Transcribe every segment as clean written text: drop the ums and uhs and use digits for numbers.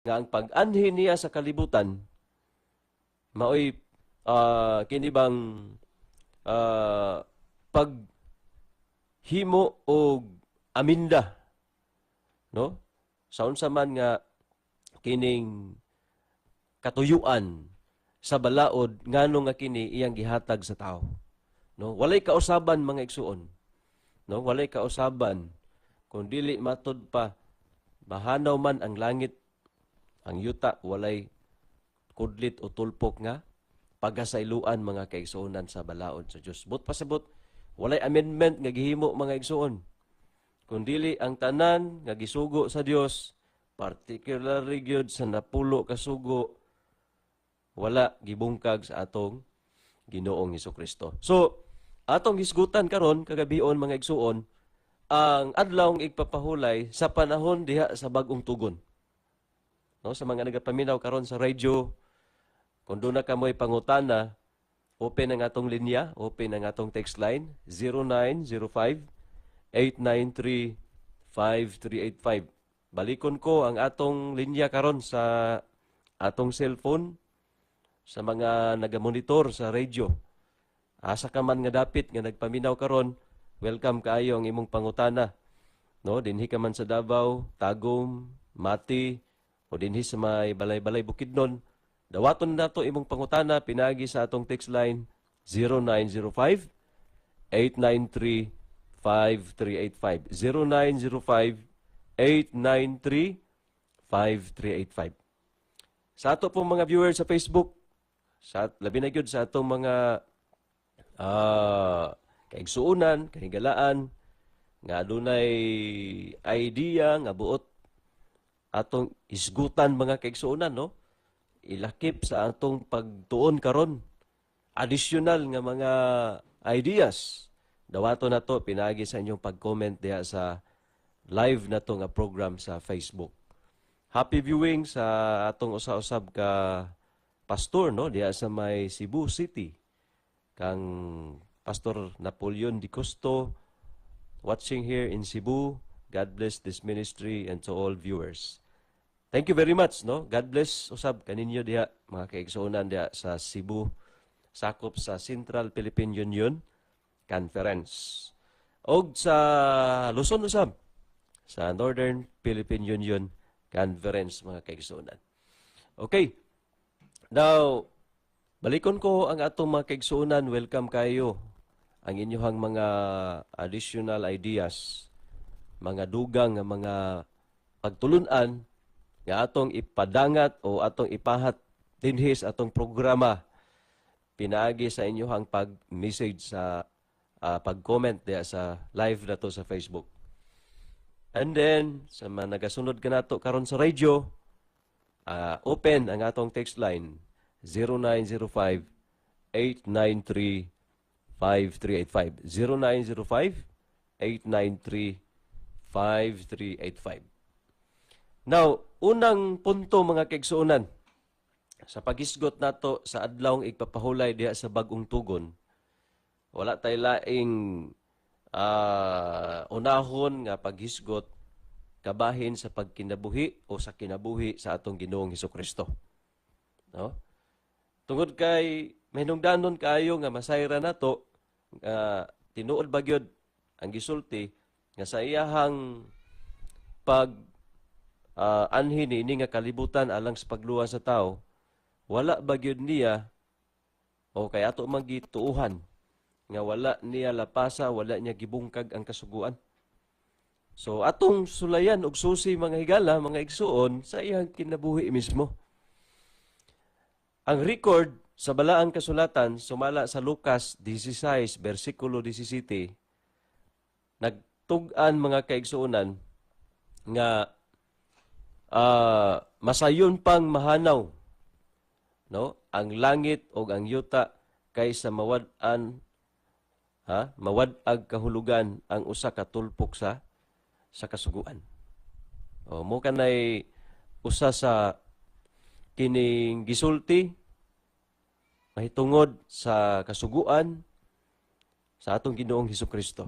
Nga ang pag-anhi niya sa kalibutan maoy kini bang paghimo og aminda, no, sa unsa man nga kining katuyuan sa balaod, ngano nga kini iyang gihatag sa tao, no? Walay kausaban, mga igsuon, no? Walay kausaban kung dili matud pa mahanaw man ang langit, ang yuta, walay kudlit o tulpok nga pagasayloan, mga kaigsuonan, sa balaod sa Dios. But pasabot, walay amendment nga gihimo, mga igsuon, kun dili ang tanan nga gisugo sa Dios, particularly gyud sa 10 ka sugo, wala gibungkag sa atong Ginoong Kristo. So, atong hisgutan karon kagabion, mga igsuon, ang adlawng igpapahulay sa panahon diha sa Bag-ong Tugon. No, sa mga nagapaminaw karon sa radio, kung duna kamoy pangutana, open ang atong linya, open ang atong text line 0905 893 5385. Balikon ko ang atong linya karon sa atong cellphone sa mga nagamonitor sa radio. Asa ka man nga dapit nga nagpaminaw karon, welcome kaayo ang imong pangutana. No, dinhi ka man sa Davao, Tagum, Mati, o dinhi sa may Balay-Balay, Bukidnon. Dawaton nato imong pangutana pinagi sa atong text line 0905 893 5385. 0905 893 5385. Sa ato pong mga viewers sa Facebook, sa labi na gyud sa atong mga kaigsuonan, kahigalaan nga adunay idea nga buot atong isgutan, mga kaigsuonan, no? Ilakip sa atong pagtuon karon, additional nga mga ideas. Dawato na to pinagi sa inyong pag-comment diha sa live na to nga program sa Facebook. Happy viewing sa atong usa-usab ka pastor, no, diha sa may Cebu City, kang Pastor Napoleon Di Costo, watching here in Cebu. God bless this ministry and to all viewers. Thank you very much, no? God bless usab kaninyo diha, mga kaigsuonan diha sa Cebu, sakop sa Central Philippine Union Conference. Og sa Luzon usab, sa Northern Philippine Union Conference, mga kaigsuonan. Okay. Now, balikon ko ang atong mga kaigsuonan. Welcome kayo ang inyong mga additional ideas, mga dugang nga mga pagtulunan nga atong ipadangat o atong ipahat dinhi sa atong programa pinaagi sa inyong pag-message sa pag-comment diha sa live na to sa Facebook. And then, sa mga nagasunod kanato karon sa radio, open ang atong text line 0905 893 5385. 0905 893 5385. Now, unang punto, mga kaigsuonan, sa paghisgot nato sa adlawng igpapahulay diha sa Bag-ong Tugon, wala tay laing unahon nga paghisgot kabahin sa pagkinabuhi o sa kinabuhi sa atong Ginoong Hesus. No? Tungod kay mahinungdanon kaayo nga masayra nato nga tinuod ba gyud ang gisulti nga sa iyahang pag anhi niini nga kalibutan alang sa pagluwas sa tao, wala ba gyud niya o kay ato man gituuhan nga wala niya lapasa, wala niya gibungkag ang kasuguan? So atong sulayan og susi, mga higala, mga igsuon, sa iyang kinabuhi mismo. Ang record sa Balaang Kasulatan sumala sa Lucas 16 bersikulo 17, nagtug-an, mga kaigsuonan, nga masayon pang mahanaw, no, ang langit o ang yuta kaysa mawad-an ha mawad-ag kahulugan ang usa ka tulpok sa kasuguan. O mo kanay usa sa kining gisulti mahitungod sa kasuguan sa atong Ginoong Hesus Kristo.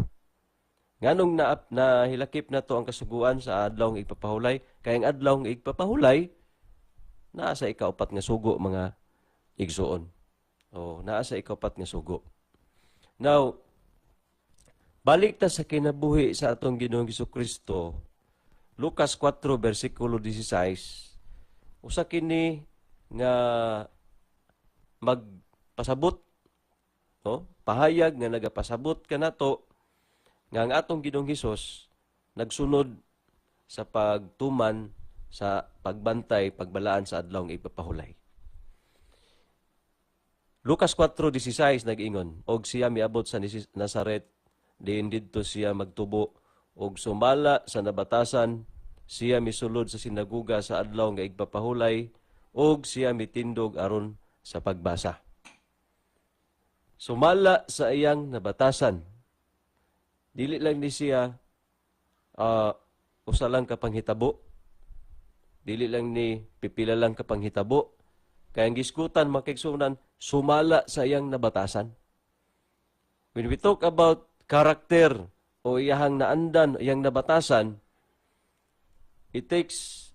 Nganong na nahilakip na to ang kasuguan sa adlawng igpapahulay? Kay ang adlawng igpapahulay Naa sa ikaupat nga sugo, mga igsuon. Oh, naa sa ikaupat nga sugo. Now, balik ta sa kinabuhi sa atong Ginoong Kristo. Lucas 4 versikulo 16. Usa kini nga magpasabot, no? Pahayag nga nagapasabot kanato nga ang atong Ginoong Hesus nagsunod sa pagtuman sa pagbantay, pagbalaan sa adlawng igpapahulay. Lucas 4:16 nag-ingon, "Og siya miabot sa Nazaret, diin didto siya magtubo, og sumala sa nabatasan, siya misulod sa sinaguga sa adlaw nga igpapahulay, og siya mitindog aron sa pagbasa." Sumala sa iyang nabatasan. Dili lang ni siya usa lang ka panghitabo. Dili lang ni pipila lang ka panghitabo. Kaya ang gisgutan, mga kaigsuonan, sumala sa iyang nabatasan. When we talk about karakter o iyahang naandan, iyang nabatasan, it takes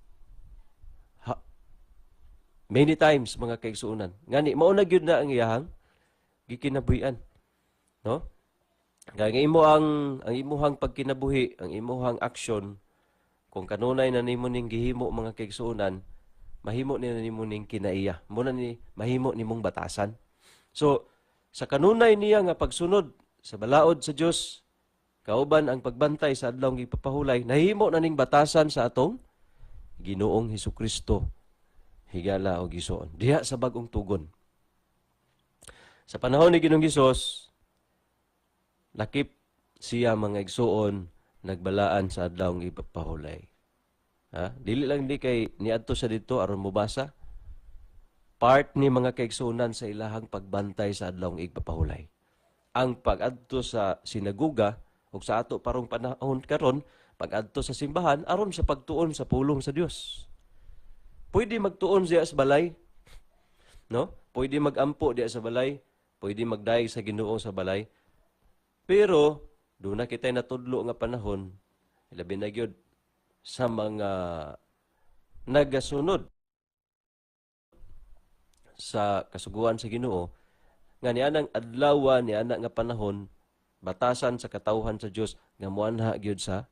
many times, mga kaigsuonan. Ngani, mao na gyud na ang iyahang gikinabuhian. No? Kaya ang imuhang pagkinabuhi, ang imuhang action, kung kanunay na nimo ning gihimo, mga kaigsuonan, mahimo ni na nimo ning kinaiya. Mao na ni mahimo nimong batasan. So, sa kanunay niya nga pagsunod sa balaod sa Dios, kauban ang pagbantay sa adlawng igpapahulay, nahimo na ning batasan sa atong Ginoong Hesukristo, higala og igsoon. Diha sa Bagong Tugon. Sa panahon ni Ginoong Hesus, lakip siya, mga igsuon, nagbalaan sa adlawng ipapahulay. Ha? Dili lang di kay niadto sa dito aron mobasa. Part ni, mga kaigsuonan, sa ilahang pagbantay sa adlawng igpapahulay. Ang pag-adto sa sinaguga ug sa ato parong panahon karon, pag-adto sa simbahan aron sa pagtuon sa pulong sa Dios. Pwede magtuon siya sa balay. No? Pwede magampo diya sa balay, pwede magdayeg sa Ginoo sa balay. Pero duna kitay natudlo nga panahon, labi na gyud sa mga nagasunod sa kasuguan sa Ginoo, nga nianang adlaw, niana nga panahon, batasan sa katawhan sa Dios nga muanha gyud sa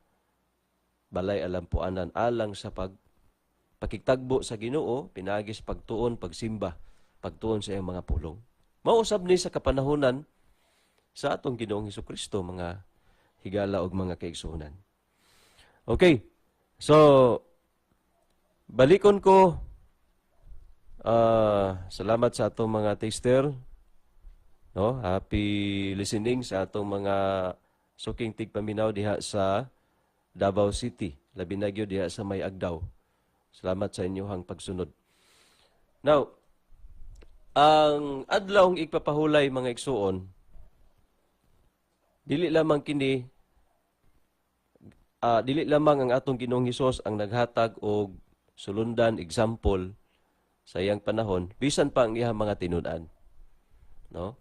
balay alampuanan alang sa pakigtagbo sa Ginoo pinaagi sa pagtuon, pagsimba, pagtuon sa iyang mga pulong. Mao usab ni sa kapanahonan sa atong Ginoong Kristo, mga higala og mga kaigsuonan. Okay. So balikon ko. Salamat sa atong mga taster. No, happy listening sa atong mga suking tigpaminaw diha sa Davao City, labi na gyud diha sa may Agdao. Salamat sa inyong pagsunod. Now, ang adlawng igpapahulay, mga igsuon, dili lamang ang atong Ginoong Hesus ang naghatag og sulundan, example sa iyang panahon, bisan pa ang iyang mga tinud-an. No?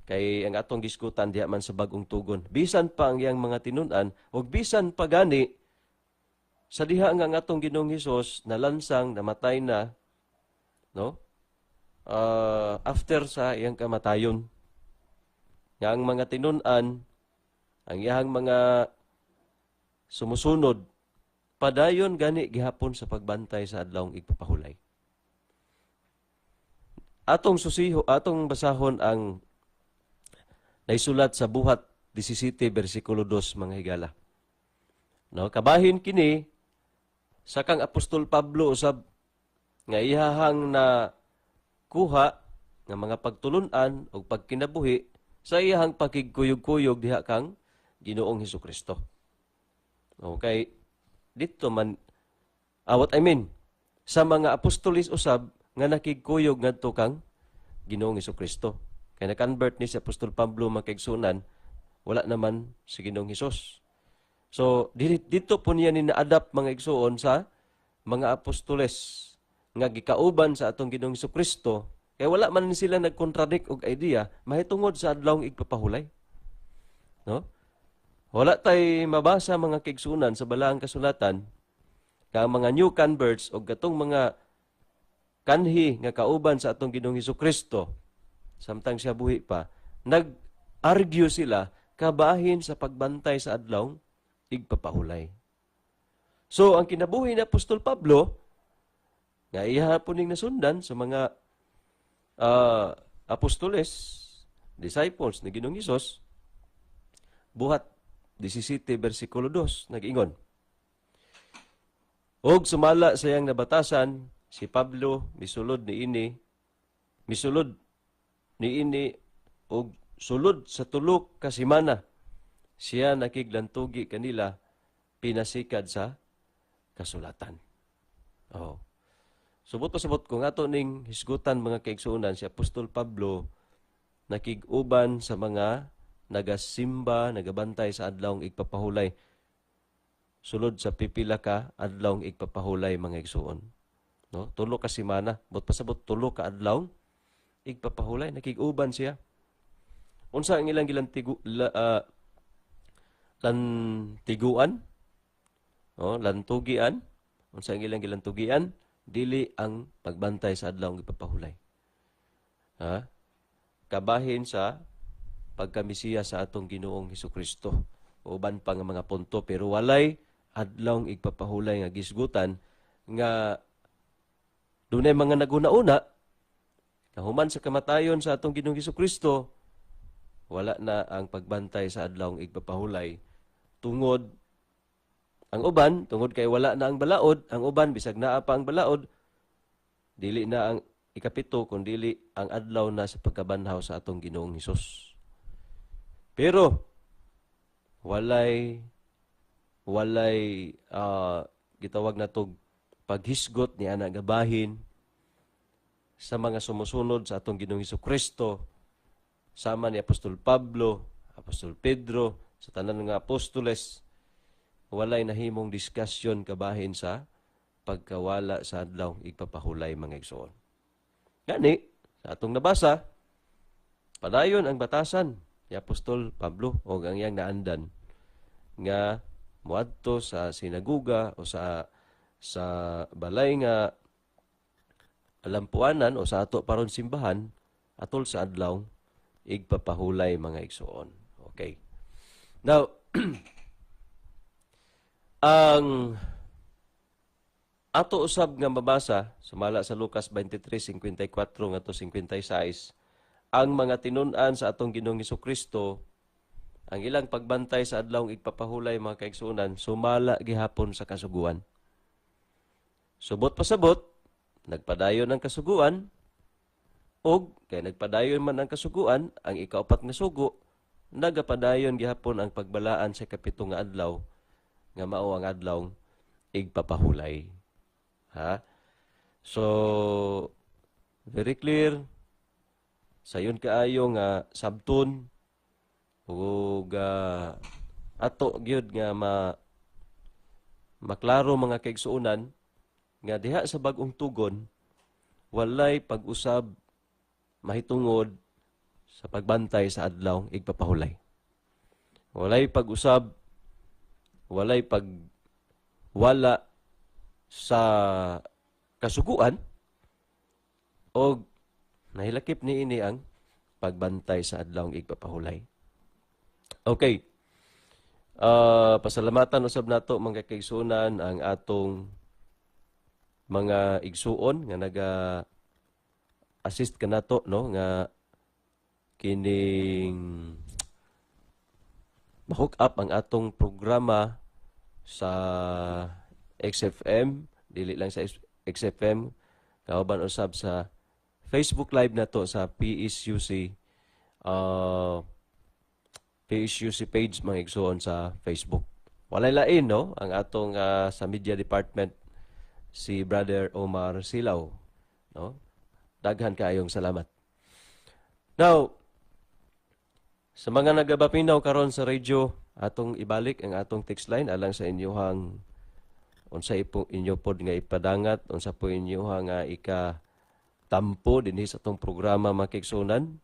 Kay ang atong gisgutan diha man sa Bagong Tugon. Bisan pa ang iyang mga tinud-an ug bisan pa gani sa diha nga ang atong Ginoong Hesus nalansang, namatay na, no? After sa iyang kamatayon, nga ang mga tinun-an, ang iyang mga sumusunod, padayon gani gihapon sa pagbantay sa adlawng igpapahulay. Atong susiho, atong basahon ang naisulat sa Buhat 17 bersikulo 2, mga higala. No, kabahin kini sa kang Apostol Pablo usab nga iyahang na kuha nga mga pagtulun-an ug pagkinabuhi sa iyahang pakigkuyog-kuyog diha kang Ginoong Hesukristo. Okay, dito man what I mean, sa mga apostolis usab nga nakigkuyog ngadto kang Ginoong Hesukristo. Kay na-convert ni si Apostol Pablo, mga kaigsuonan, wala naman si Ginoong Hesus. So dito po niya ni na-adapt, mga igsuon, sa mga apostoles nga gikauban sa atong Ginoong Kristo, kay wala man sila nagkontradict og idea mahitungod sa adlawng igpapahulay. No? Wala tay mabasa, mga kaigsuonan, sa Balaang Kasulatan nga ang mga new converts o katong mga Kanhi nga kauban sa atong Ginoong Kristo samtang siya buhi pa, nag-argue sila kabahin sa pagbantay sa Adlaw Igpapahulay. So ang kinabuhi ni Apostol Pablo nga iya po ning nasundan sa mga apostoles, disciples ni Ginoong Hesus, Buhat 17 versikulo 2 nag-ingon: "Og sumala sa iyang nabatasan, si Pablo misulod niini og sulod sa 3 ka semana siya nakiglantugi kanila pinasikad sa kasulatan." Oh. Subot pasabot kung ato ning hisgutan, mga kaigsuonan, si Apostol Pablo nakig-uban sa mga nagasimba, nagabantay sa Adlawng Igpapahulay. Sulod sa pipila ka Adlawng Igpapahulay, mga igsuon. No? 3 ka semana, but pasabot 3 ka Adlaw Igpapahulay, nakig-uban siya. Unsa ang ilang gilantigo lantiguan? No, lantugian? Unsa ang ilang gilantugian? Dili ang pagbantay sa Adlaw Igpapahulay. Ha? Kabahin sa pagkamisiya sa atong Ginoong Hesukristo. Uban pa nga mga punto, pero walay Adlaw Igpapahulay nga gisgutan nga dunay mga naguna-una kahuman sa kamatayon sa atong Ginoong Hesukristo, wala na ang pagbantay sa Adlaw Igpapahulay, tungod ang uban tungod kay wala na ang balaod, ang uban bisag naa pa ang balaod, dili na ang ikapito kun dili ang adlaw na sa pagkabanhaw sa atong Ginoong Hesus. Pero walay walay gitawag natog paghisgot ni ana gabahin sa mga sumusunod sa atong Ginoong Hesus Kristo sama ni Apostol Pablo, Apostol Pedro, sa tanan nga apostoles, walay nahimong diskusyon kabahin sa pagkawala sa Adlaw Igpapahulay, mga igsoon. Gani, sa atong nabasa, padayon ang batasan ni Apostol Pablo o ang iyang naandan nga muadto sa sinaguga o sa balay nga alampuanan o sa ato paron simbahan atol sa Adlaw Igpapahulay, mga igsoon. Okay. Now, ang ato usab nga mabasa sumala sa Lucas 23:54 ngadto 56, ang mga tinun-an sa atong Ginoong Kristo, ang ilang pagbantay sa Adlaw Igpapahulay, mga kaigsuonan, sumala gihapon sa kasuguan. Subot pasabot, nagpadayon ang kasuguan, ug kay nagpadayon man ang kasuguan, ang ikaupat nga sugo, nagapadayon gihapon ang pagbalaan sa ikapito nga adlaw nga mao ang Adlaw Igpapahulay. Ha? So very clear, sayon kaayo nga sabton ug ato gyud nga maklaro, mga kaigsuonan, nga diha sa Bag-ong Tugon walay pag-usab mahitungod sa pagbantay sa Adlaw Igpapahulay. Walay pag-usab, walay pag wala sa kasuguan og nahilakip niini ang pagbantay sa Adlaw Igpapahulay. Okay. Pasalamatan usab nato, mga kaigsuonan, ang atong mga igsuon nga naga assist kanato, no, nga kining ma-hook up ang atong programa sa XFM, dili lang sa XFM, kauban usab sa Facebook Live nato sa PSUC PSUC page, mga igsuon, sa Facebook. Walay lain, no, ang atong sa media department, si Brother Omar Silaw, no? Daghan kaayong salamat. Now, sa mga nagabapinaw karon sa radyo, atong ibalik ang atong text line alang sa inyuhang unsa ipo inyo pod nga ipadangat, unsa po inyohang nga ika tampo dinhi sa atong programa, mga kaigsuonan,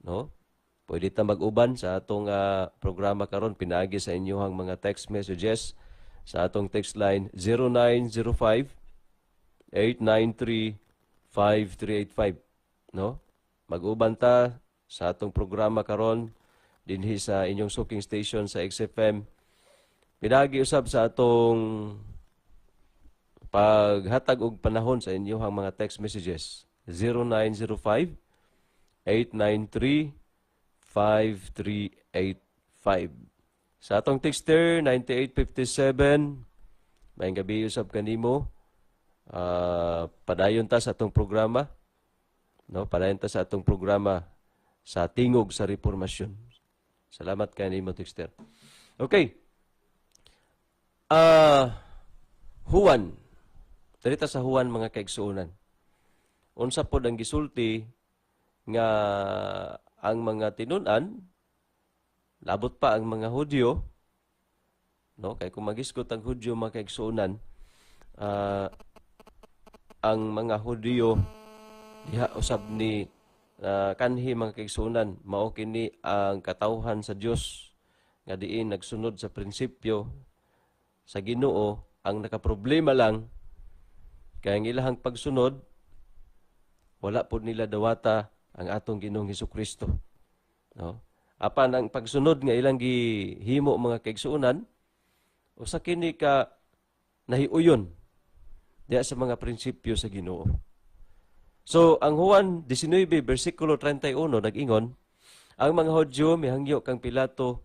no? Pwede ta mag-uban sa atong programa karon pinaagi sa inyuhang mga text messages sa atong text line 0905 893 5385, no? Mag-uban ta sa atong programa karon dinhi sa inyong suking station sa XFM. Pinaagi usab sa atong paghatag og panahon sa inyong mga text messages, 0905 893 5385. Sa atong texter 9857, maayong gabii usab kanimo. Padayon ta sa atong programa, no? Padayon ta sa atong programa sa Tingog sa Reformasyon. Salamat kanimo, texter. Okay. Juan. Diri ta sa Juan, mga kaigsuonan. Unsa pod ang gisulti nga ang mga tinun-an, labot pa ang mga Hudyo, no? Kay kung magisgot ang Hudyo, mga kaigsuonan, ang mga Hudyo diha usab ni kanhi, mga kaigsuonan, mao kini ang katawhan sa Dios nga diin nagsunod sa prinsipyo sa Ginoo. Ang nakaproblema lang kay ang ilahang pagsunod, wala pod nila dawata ang atong Ginoong Hesus Kristo, no? Apan ang pagsunod nga ilang gihimo, mga kaigsuonan, usa kini ka nahiuyon diha sa mga prinsipyo sa Ginoo. So ang Juan 19 bersikulo 31 nag-ingon, ang mga Hudyo mihangyo kang Pilato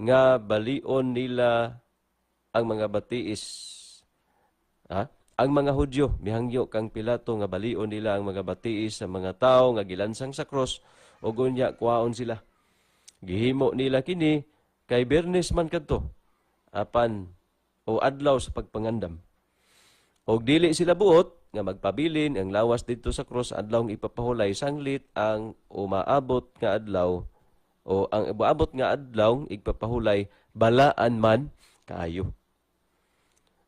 nga balion nila ang mga batiis. Ha? Ang mga Hudyo mihangyo kang Pilato nga balion nila ang mga batiis sa mga tawo nga gilansang sa cross ug unya kuhaon sila. Gihimo nila kini kay Biyernes man kadto apan o adlaw sa pagpangandam. Og dili sila buot nga magpabilin ang lawas didto sa krus adlawng ipapahulay sanglit ang umaabot nga adlaw o ang umaabot nga adlaw igpapahulay balaan man kaayo.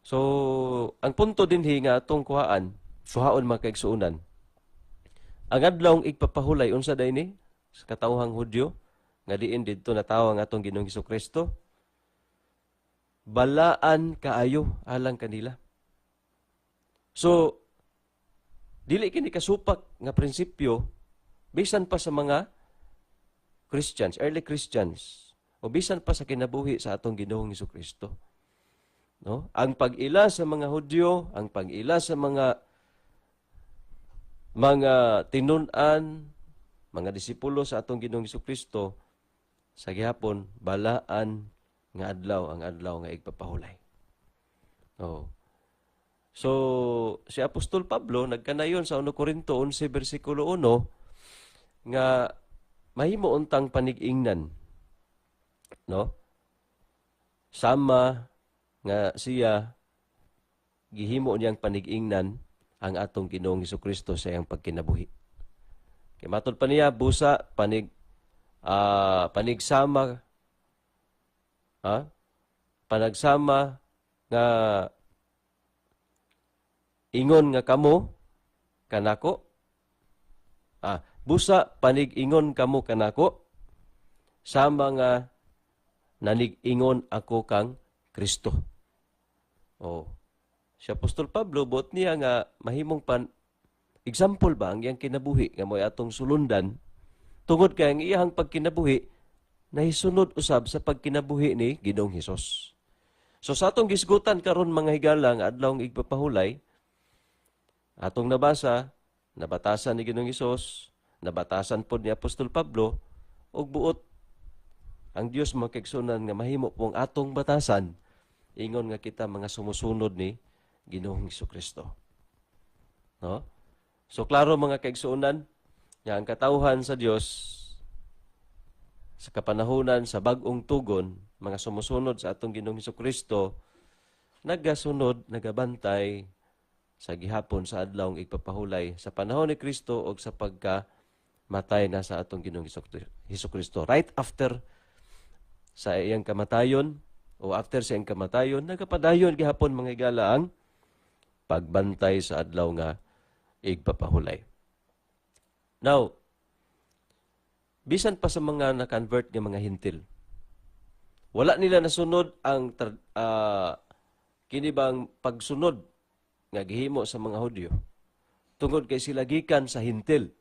So, ang punto dinhi nga atong kuhaan, kuhaon, mga kaigsuonan. Ang adlawng igpapahulay, unsa day ni sa katawhang Hudyo nga diin didto natawo ang atong Ginoong Kristo? Balaan kaayo alang kanila. So, dili kini kasupak nga prinsipyo bisan pa sa mga Christians, early Christians, o bisan pa sa kinabuhi sa atong Ginoong Kristo. No? Ang pag-ila sa mga Hudyo, ang pag-ila sa mga tinun-an, mga disipulo sa atong Ginoong Kristo, sa gihapon balaan nga adlaw ang adlaw nga igpapahulay. Oh. So, si Apostol Pablo nagkanayon sa 1 Corinto 11 bersikulo 1 nga mahimo untang panig-ingnan, no? Sama nga siya gihimo niyang panig-ingnan ang atong Ginoong Kristo sa iyang pagkinabuhi. Kay matod pa niya, busa panigsama, ha? Panagsama nga ingon nga kamo kanako, busa panig-ingon kamo kanako sama nga nanig-ingon ako kang Kristo. Oh. Si Apostol Pablo, buot niya nga mahimong pan example ba ang iyang kinabuhi nga mo'y atong sulundan tungod kay ang iyang pagkinabuhi nahisunod usab sa pagkinabuhi ni Ginoong Hesus. So sa atong gisgutan karon, mga higala, nga adlawng igpapahulay, atong nabasa, nabatasan ni Ginoong Hesus, nabatasan pod ni Apostol Pablo, ug buot ang Dios, mga kaigsuonan, nga mahimo pong atong batasan ingon nga kita mga sumusunod ni Ginoong Kristo. No? So klaro, mga kaigsuonan, nga ang katawhan sa Dios sa kapanahunan sa bag-ong tugon, mga sumusunod sa atong Ginoong Kristo, nagasunod, nagabantay sa gihapon sa adlawng igpapahulay sa panahon ni Kristo o sa pagka matay na sa atong Ginoong Hesus Kristo. Right after sa iyang kamatayon o after sa iyang kamatayon, nagapadayon gihapon, mga higala, ang pagbantay sa adlaw nga igpapahulay. Now, bisan pa sa mga na-convert nga mga Hentil, wala nila nasunod ang kini bang pagsunod nga gihimo sa mga Hudyo. Tungod kay sila gikan sa Hintil,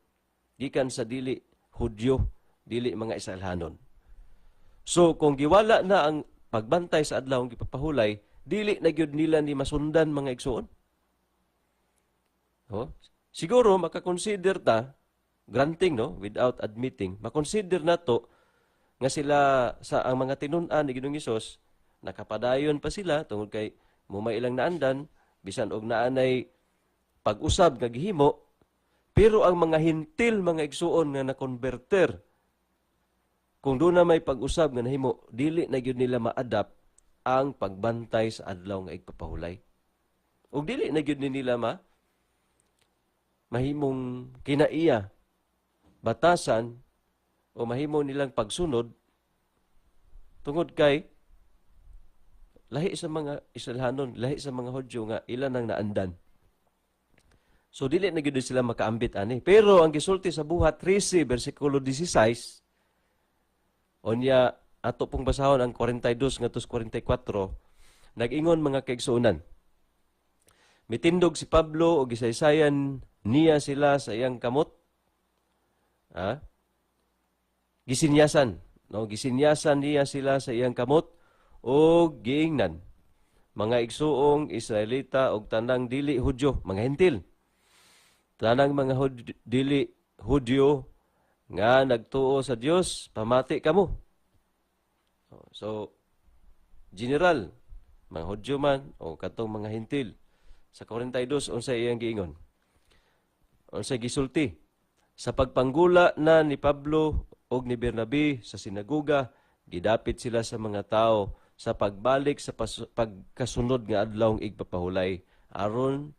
gikan sa dili Hudyo, dili mga Israelhanon. So kung giwala na ang pagbantay sa adlaw ang gipapahulay, dili na gyud nila ni masundan, mga igsuon. Oh, siguro makakonsider ta, granting, no, without admitting, makonsider nato nga sila sa ang mga tinun-an ni Ginoong Hesus, nakapadayon pa sila tungod kay mumay ilang naandan bisan og naanay pag-usab nga gihimo. Pero ang mga Hintil, mga igsuon, nga na-converter, kung doon na may pag-usab nga nahimo, dili na gyud nila ma-adapt ang pagbantay sa adlaw nga igpapahulay ug dili na gyud ni nila mahimong kinaiya batasan o mahimo nilang pagsunod tungod kay lahi sa mga Israelhanon, lahi sa mga Hudyo nga ila nang naandan. So dili na gyud sila makaambit ani. Pero ang gisulti sa Buhat 13 bersikulo 16, unya ato pong basahon ang 42 ngadto sa 44, nag-ingon, mga kaigsuonan. Mitindog si Pablo og gisaysayan niya sila sa iyang kamot. Ha? Gisinyasan, no? Gisinyasan niya sila sa iyang kamot og giingnan: "Mga igsuong Israelita og tanang dili Hudyo," mga Hentil. "Tanang mga dili Hudyo nga nagtuo sa Dios, pamati kamo." So general, mga Hudyo man o katong mga Hentil. Sa 42, unsay iyang giingon? Unsay gisulti? Sa pagpanggula na ni Pablo og ni Bernabe sa sinagoga, gidapit sila sa mga tao sa pagbalik sa pagkasunod nga adlaw igpapahulay aron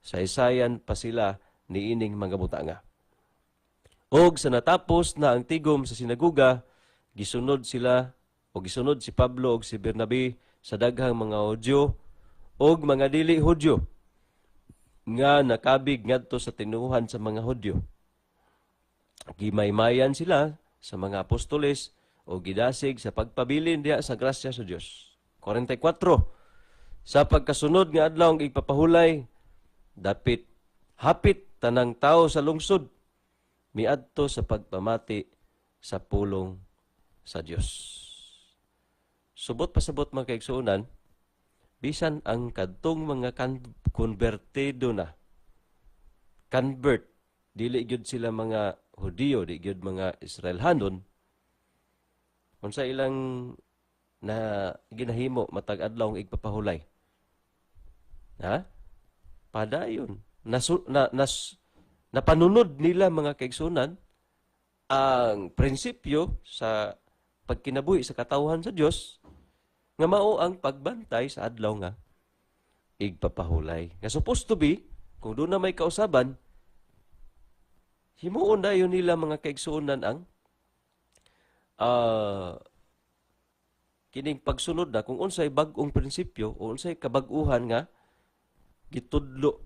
saysayan pa sila niining mga butanga. Og sa natapos na ang tigom sa sinagoga, gisunod sila o gisunod si Pablo og si Bernabe sa daghang mga Hudyo og mga dili Hudyo nga nakabig ngadto sa tinuohan sa mga Hudyo. Gimaymayan sila sa mga apostoles o gidasig sa pagpabilin diha sa grasya sa Dios. 44. Sa pagkasunod nga adlaw ang igpapahulay, dapit hapit tanang tao sa lungsod miadto sa pagpamati sa pulong sa Dios. Subot pasabot, mga kaigsuonan, bisan ang kadtong mga konbertido na, convert, dili gyud sila mga Hudiyo, di gyud mga Israelhanon, unsa ilang na ginahimo matag adlaw ang igpapahulay? Ha? Padayon. Napanunod nila, mga kaigsunan, ang prinsipyo sa pagkinabuhi sa katawhan sa Dios nga mao ang pagbantay sa adlaw nga igpapahulay. Nga supposed to be, kung doon na may kausaban, himuon dayon nila, mga kaigsuonan, ang kining pagsunod na kung unsay bag-ong prinsipyo o unsay kabag-uhan nga gitudlo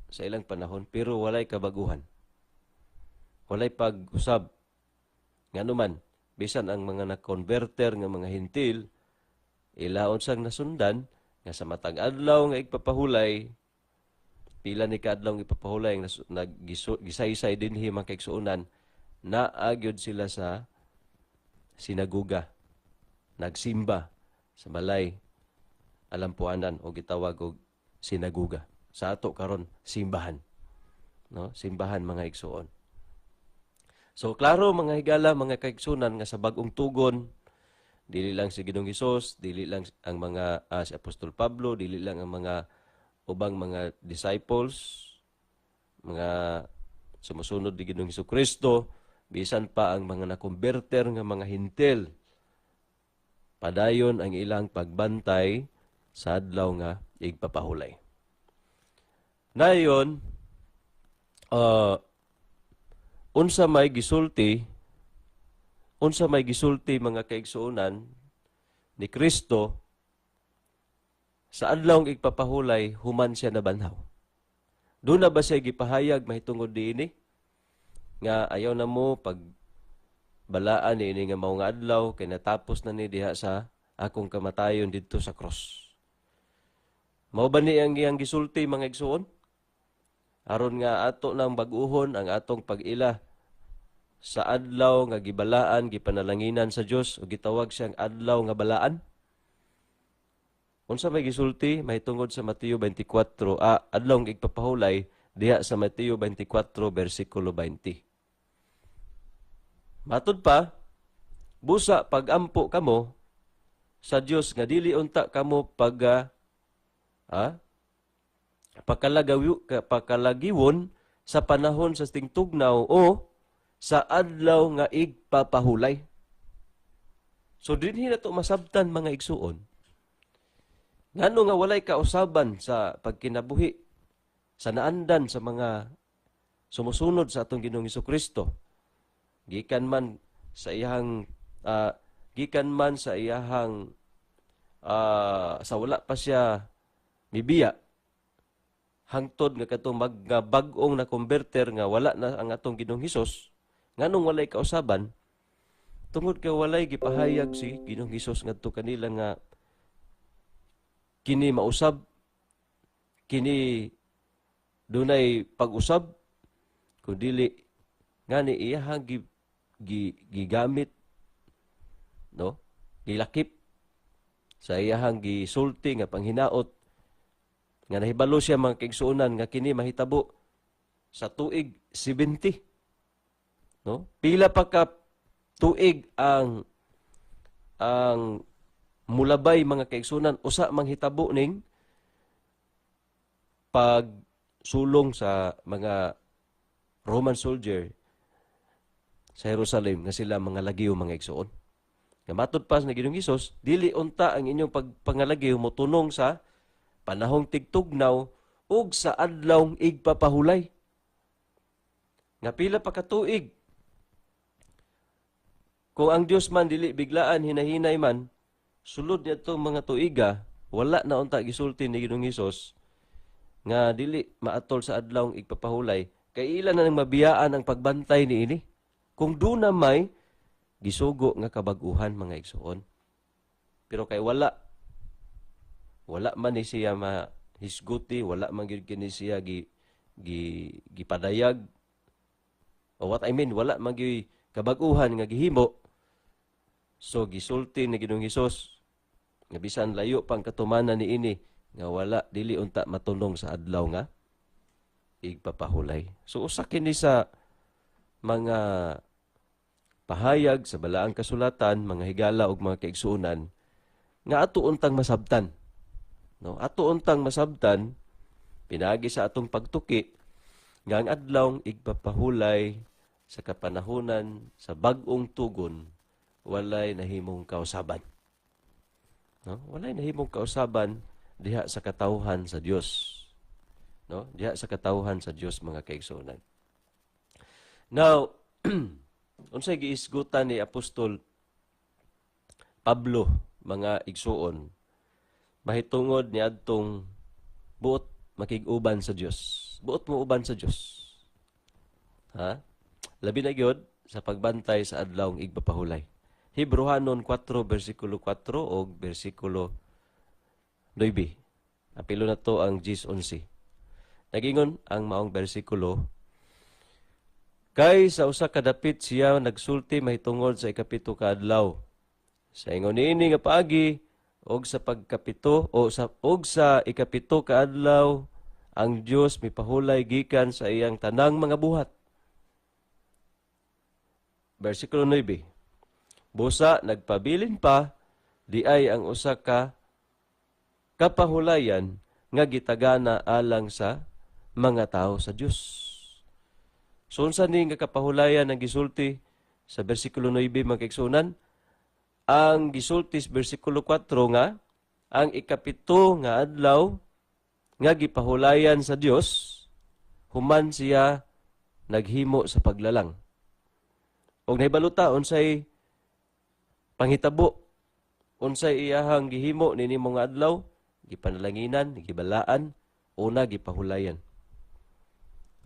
sa ilang panahon, pero walay kabaguhan. Walay pag-usab. Ngano man, bisan ang mga na-converter nga mga Hintil, ilaon sang nasundan nga sa matag adlaw nga igpapahulay, pila ni kaadlaw nga ipapahulay ang gisaysay dinhi, mga kaigsuonan, naa gyud sila sa sinagoga, nagsimba sa balay alampuanan o gitawag og sinagoga. Sa ato karon, simbahan. No? Simbahan, mga igsuon. So klaro, mga higala, mga kaigsunan, nga sa bag-ong tugon, dili lang si Ginoong Hesus, dili lang ang mga si Apostol Pablo, dili lang ang mga ubang mga disciples, mga sumusunod ni Ginoong Kristo, bisan pa ang mga nakonverter nga mga Hintil, padayon ang ilang pagbantay sa adlaw nga igpapahulay. Nayon, unsa may gisulti, mga kaigsuonan, ni Kristo sa adlaw igpapahulay human siya nabanhaw? Doon na ba siya gipahayag mahitungod diini nga ayaw na mo pag balaan ni ini nga mao nga adlaw kay natapos na ni diha sa akong kamatayon didto sa cross? Mao ba ni ang iyang gisulti, mga igsuon? Aron nga ato nang bag-uhon ang atong pag-ila sa adlaw nga gibalaan, gipanalanginan sa Dios ug gitawag siyang adlaw nga balaan. Unsa may gisulti mahitungod sa Mateo 24, adlaw nga igpapahulay diha sa Mateo 24 bersikulo 20? Matud pa, busa pagampo kamo sa Dios nga dili unta kamo pag pakalagiwon sa panahon sa tingtugnaw o sa adlaw nga igpapahulay. So dinhi na to masabtan, mga igsuon. Ngano nga walay kausaban sa pagkinabuhi sa naandan sa mga sumusunod sa atong Ginoong Kristo, gikan man sa iyahang sa wala pa siya mibiya hangtod nga katong magbag-ong na converter nga wala na ang atong Ginoong Hesus, nganong walay kausaban? Tungod kay walay gipahayag si Ginoong Hesus ngadto kanila nga kini mausab, kini dunay pag-usab, kun dili ngani iyahang gigamit, no, gilakip sa iyahang gisulti nga panghinaot nga nahibalo siya, mga kaigsuonan, nga kini mahitabo sa tuig 70, no? Pila pa ka tuig ang mulabay, mga kaigsuonan, usa manghitabo ning pagsulong sa mga Roman soldier sa Jerusalem nga sila mga lagiw, mga igsuon. Nga matud pa sa Ginoong Hesus, dili unta ang inyong pagpangalagiw motunong sa panahong tigtugnaw ug sa adlaw igpapahulay. Nga pila pa ka tuig. Kung ang Dios man dili biglaan, hinahinay man, sulod niadtong mga tuiga, wala na unta gisulti ni Ginoong Hesus nga dili maatol sa adlaw igpapahulay kay ila na nang mabiyaan ang pagbantay niini. Kung duna may gisugo nga kabag-uhan, mga igsuon. Pero kay wala man ni siya mahisguti, wala man gyud kini siya gi, gi gipadayag. O what I mean, wala man gyud kabag-uhan nga gihimo. So gisulti ni Ginoong Hesus nga bisan layo pang katumanan niini nga wala, dili unta matunong sa adlaw nga igpapahulay. So usa kini sa mga pahayag sa balaang kasulatan, mga higala ug mga kaigsuonan, nga ato untang masabtan. No, ato untang masabtan pinaagi sa atong pagtuki nga ang adlaw igpapahulay sa kapanahonan sa bag-ong tugon walay nahimong kausaban. No? Walay nahimong kausaban diha sa katawhan sa Dios. No? Diha sa katawhan sa Dios, mga kaigsuonan. Now, unsay giisgutan ni Apostol Pablo, mga igsuon, mahitungod ni adtong buot makig-uban sa Dios? Buot mo uban sa Dios. Ha? Labi na gyud sa pagbantay sa adlaw igpapahulay. Hebreohanon 4 bersikulo 4 o bersikulo 9. Apilo na to ang 10-11. Nagingon ang maong bersikulo, "Kay sa usa ka dapit siya nagsulti mahitungod sa ikapito ka adlaw. Sa ingon niini nga paagi og sa pagkapito o sa og sa ikapito ka adlaw ang Dios mipahulay gikan sa iyang tanang mga buhat." Bersikulo 9. "Busa nagpabilin pa diay ang usa ka kapahulayan nga gitagana alang sa mga tao sa Dios." So unsa ni nga kapahulayan ang gisulti sa bersikulo 9, mga kaigsuonan? Ang gisulti sa bersikulo 4 nga ang ikapito nga adlaw nga gipahulayan sa Dios human siya naghimo sa paglalang. Og nahibalo ta unsay panghitabo, unsay iyahang gihimo nini mga adlaw, gipanalanginan, gibalaan, una gipahulayan.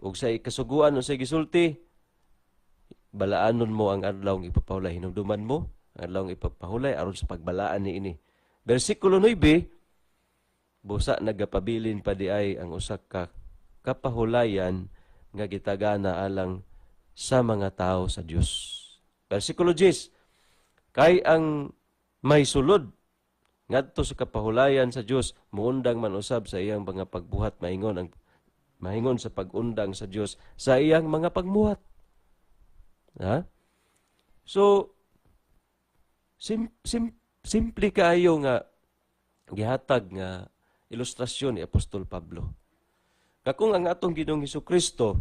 Ug sa kasuguan, unsay gisulti? Balaanon mo ang adlaw nga ipapahulay. Hinumduman mo ang adlaw nga ipapahulay aron sa pagbalaan niini. Bersikulo 9, "Busa nagapabilin pa diay ang usa ka kapahulayan nga gitagana alang sa mga tao sa Dios. Versikulo 10, kay ang may sulod ngadto sa kapahulayan sa Dios muundang man usab sa iyang mga pagbuhat maingon ang maingon sa pag-undang sa Dios sa iyang mga pagmuhat. Ha? So simple kaayo nga gihatag nga ilustrasyon ni Apostol Pablo. Nga kung ang atong Ginoong Kristo,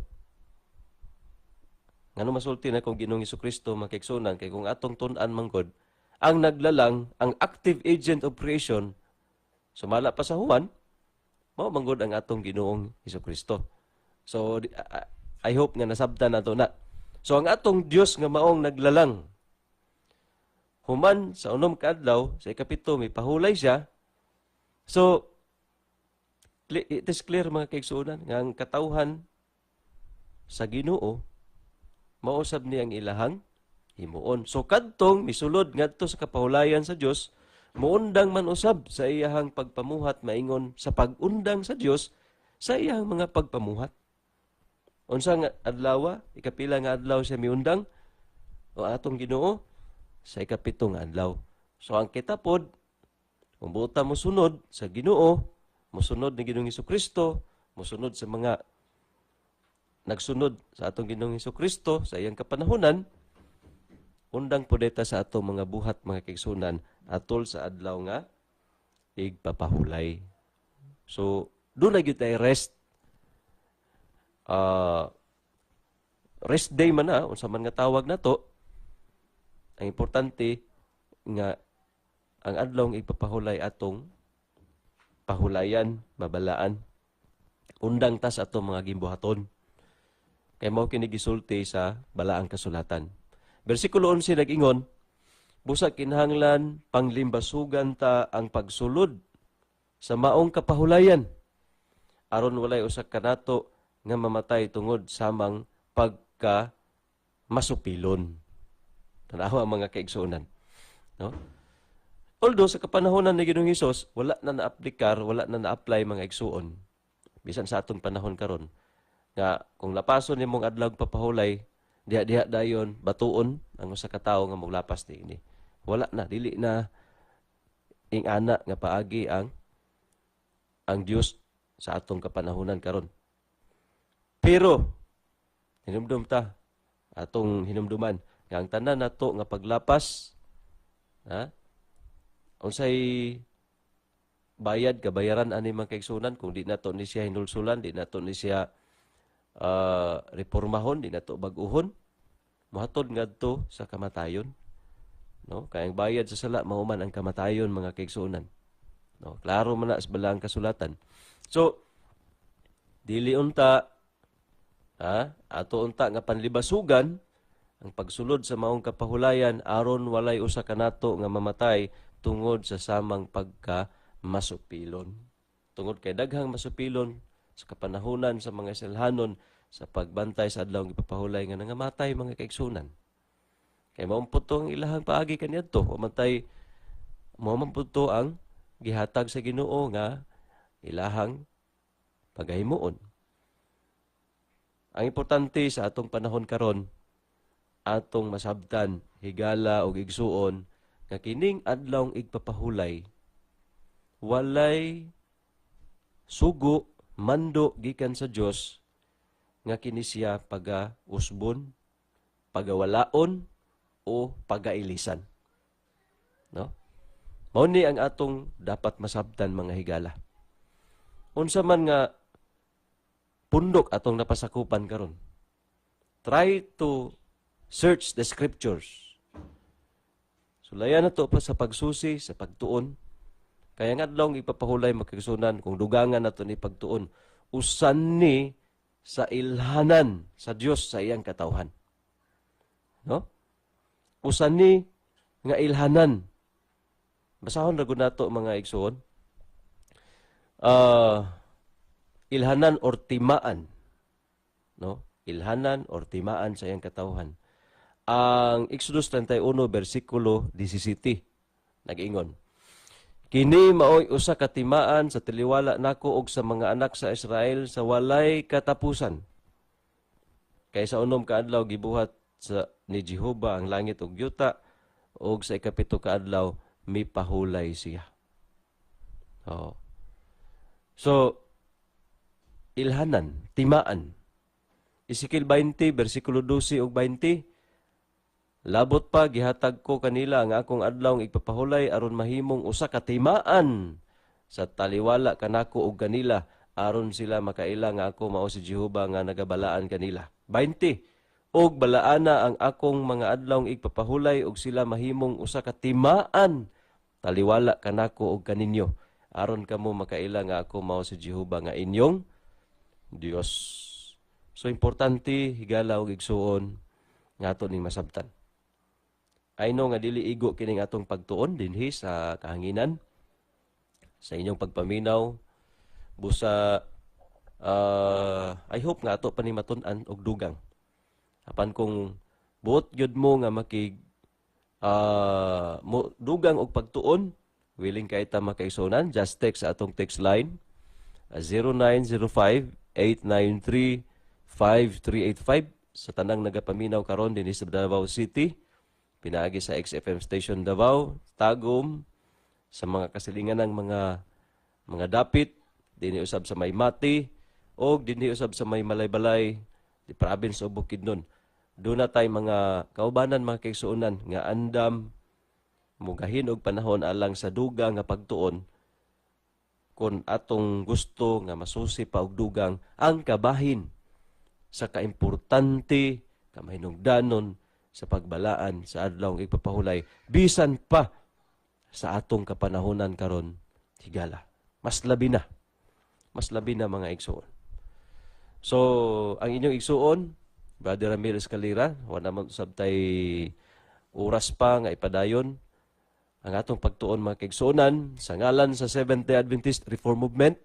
ngano masulti na kung Ginoong Kristo, mga kaigsuonan? Kay kung atong tun-an manggod, ang naglalang, ang active agent of creation, sumala pa sa Juan, mao manggod ang atong Ginoong Kristo. So I hope nga nasabtan nato na. So ang atong Dios nga maong naglalang, human sa 6 ka adlaw, sa 7 may pahulay siya. So it is clear, mga kaigsuonan, nga ang katawhan sa Ginoo mausab ni ang ilahang himuon. So kadtong misulod ngadto sa kapahulayan sa Dios, muundang man usab sa iyahang pagpamuhat maingon sa pag-undang sa Dios sa iyahang mga pagpamuhat. Unsa nga adlaw? Ikapila nga adlaw siya miundang? O atong Ginoo sa 7 nga adlaw. So ang kita pod, kung buta mo sunod sa Ginoo, mosunod ni Ginoong Kristo, mosunod sa mga nagsunod sa atong Ginoong Kristo sa iyang kapanahonan, undang pud ta sa atong mga buhat, mga kaigsuonan, atol sa adlaw nga igpapahulay. So, duna gyud tay rest. Rest day man na, unsa man nga tawag nato, ang importante nga ang adlaw nga igpapahulay atong pahulayan, mabalaan. Undang ta sa atong mga gimbuhaton. Kay mao kini gisulti sa balaang kasulatan. Bersikulo 11 nag-ingon, "Busa kinahanglan panglimbasugan ta ang pagsulod sa maong kapahulayan aron walay usa kanato nga mamatay tungod samang pagka masupilon." Tanawa, mga kaigsuonan. No? Although sa kapanahonan ni Ginoong Hesus, wala na naaplikar, wala na na-apply, mga igsuon. Bisan sa atong panahon karon nga kung lapason nimong adlaw papahulay, diha-diha dayon batuon ang usa ka tawo nga moglapas niini. Wala na, dili na ing-ana nga paagi ang Dios sa atong kapanahonan karon. Pero hinumdum ta, atong hinumduman nga ang tanan nato nga paglapas, ha, unsay bayad kabayaran ani, mga kaigsuonan, kung di nato ni siya hinulsulan, di nato ni siya reformahon, di nato bag-uhon? Mohatod ngadto sa kamatayon, no? Kay ang bayad sa sala mao man ang kamatayon, mga kaigsuonan, no? Klaro man na sa balaang kasulatan. So dili unta, ha, ato unta nga panlibasugan ang pagsulod sa maong kapahulayan aron walay usa kanato nga mamatay tungod sa samang pagka masupilon. Tungod kay daghang masupilon sa kapanahonan sa mga Israelhanon sa pagbantay sa adlaw ng ipapahulay nga nangamatay, mga kaigsuonan. Kay mao pud to ang ilahang paagi kaniadto, wa man tay mao man pud to ang gihatag sa Ginoo nga ilahang pagahimuon. Ang importante sa atong panahon karon, atong masabtan, higala og igsuon, nga kining adlawng igpapahulay walay sugo, mando gikan sa Dios nga kini siya paga usbon, pagawalaon o pagailisan. No? Mao ni ang atong dapat masabtan, mga higala. Unsa man nga pundok atong napasakupan karon, try to search the scriptures. Sulayan na to pa sa pagsusi, sa pagtuon. Kaya nga adlaw ipapahulay, mga kaigsuonan, kung dugangan nato ni pagtuon, usan ni sa ilhanan sa Dios sa iyang katawhan. No? Usan ni nga ilhanan. Basahon ra gud nato, mga igsuon. Ilhanan or timaan. No? Ilhanan or timaan sa iyang katawhan. Ang Exodus 31 versikulo 17 nag-ingon, Kini maoy usa ka timaan sa taliwala nako og sa mga anak sa Israel sa walay katapusan. Kay sa 6 ka adlaw gibuhat sa ni Jehova ang langit ug yuta, ug sa 7 ka adlaw mipahulay siya. Oh. So ilhanan, timaan. Ezekiel 20 bersikulo 12 ug 20. Labot pa gihatag ko kanila ang akong adlaw igpapahulay aron mahimong usa ka timaan sa taliwala kanako og kanila aron sila makaila nga ako mao si Jehova nga nagabalaan kanila. 20. Og balaana ang akong mga adlaw igpapahulay og sila mahimong usa ka timaan taliwala kanako og kaninyo aron kamo makaila nga ako mao si Jehova nga inyong Dios. So importante higala og igsuon nga ato ning masabtan. I know nga dili igo kining atong pagtuon dinhi sa kahanginan sa inyong pagpaminaw busa I hope nga ato pa ni matun-an og dugang. Apan kung buot gyud mo nga makig mo dugang og pagtuon, willing kay ta makaigsuonan, just text sa atong text line 0905-893-5385 sa tanang nagapaminaw karon dinhi sa Davao City, pinaagi sa XFM Station Davao, Tagum, sa mga kasilingan ng mga dapit, dinhi usab sa may Mati, og dinhi usab sa may Malaybalay, di province of Bukidnon. Doon na tay mga kaubanan, mga kaigsuonan, nga andam mugahin og panahon alang sa dugang nga pagtuon kon atong gusto nga masusi pa og dugang ang kabahin sa kaimportante, kamahinungdanon sa pagbalaan sa adlaw igpapahulay bisan pa sa atong kapanahonan karon higala. Mas labi na. Mas labi na mga igsuon. So, ang inyong igsuon, Brother Ramil Escalera, wala man usab tay oras pa nga ipadayon ang atong pagtuon mga kaigsuonan sa ngalan sa Seventh-day Adventist Reform Movement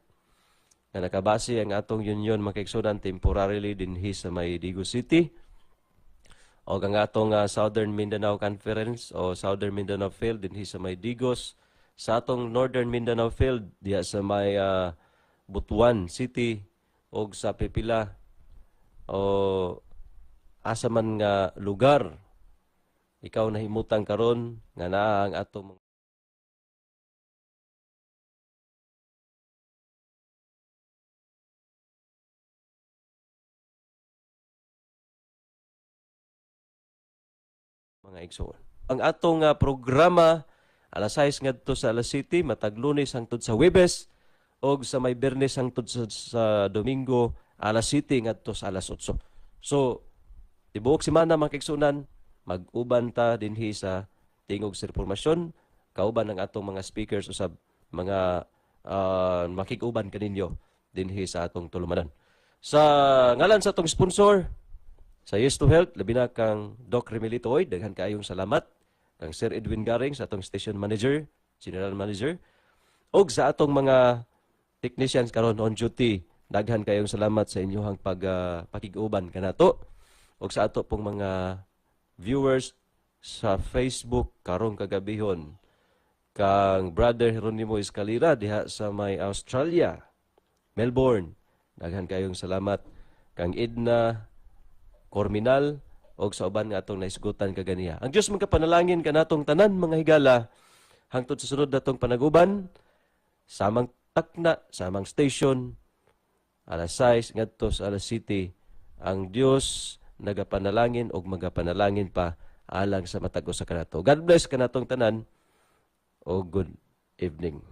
nga nakabase ang atong union mga kaigsuonan temporarily dinhi sa may Digos City o ang atong Southern Mindanao Conference o Southern Mindanao Field dinhi sa may Digos, sa atong Northern Mindanao Field diha sa may Butuan City og sa Pipila o asa man nga lugar ikaw nahimutang karon nga naa ang atong mga igsoon. Ang atong programa alas 6 ngadto sa alas 7 matag Lunes hangtod sa Huwebes og sa may Biyernes hangtod sa Domingo alas 7 ngadto sa alas 8. So tibuok semana mga kaigsuonan mag-uban ta dinhi sa Tingog sa Reformasyon, kauban ang atong mga speakers usab mga makig-uban kaninyo dinhi sa atong tulumanan. Sa ngalan sa atong sponsor sa Yes to Health, labi na kang Doc Remelito Oy, daghan kaayong salamat. Kang Sir Edwin Garing sa atong station manager, general manager, og sa atong mga technicians karon on duty, daghan kayong salamat sa inyong pakig-uban kanato. Og sa ato pong mga viewers sa Facebook karong kagabihon, kang Brother Geronimo Escalera diha sa may Australia, Melbourne, daghan kayong salamat. Kang Edna Corminal og sa uban nga atong nahisgutan kaganiha. Ang Dios magkapanalangin kanatong tanan mga higala hangtod sa sunod natong panaguban, samang takna, samang station, alas 6 ngadto sa alas 7. Ang Dios nagapanalangin og magapanalangin pa alang sa matag usa kanato. God bless kanatong tanan og good evening.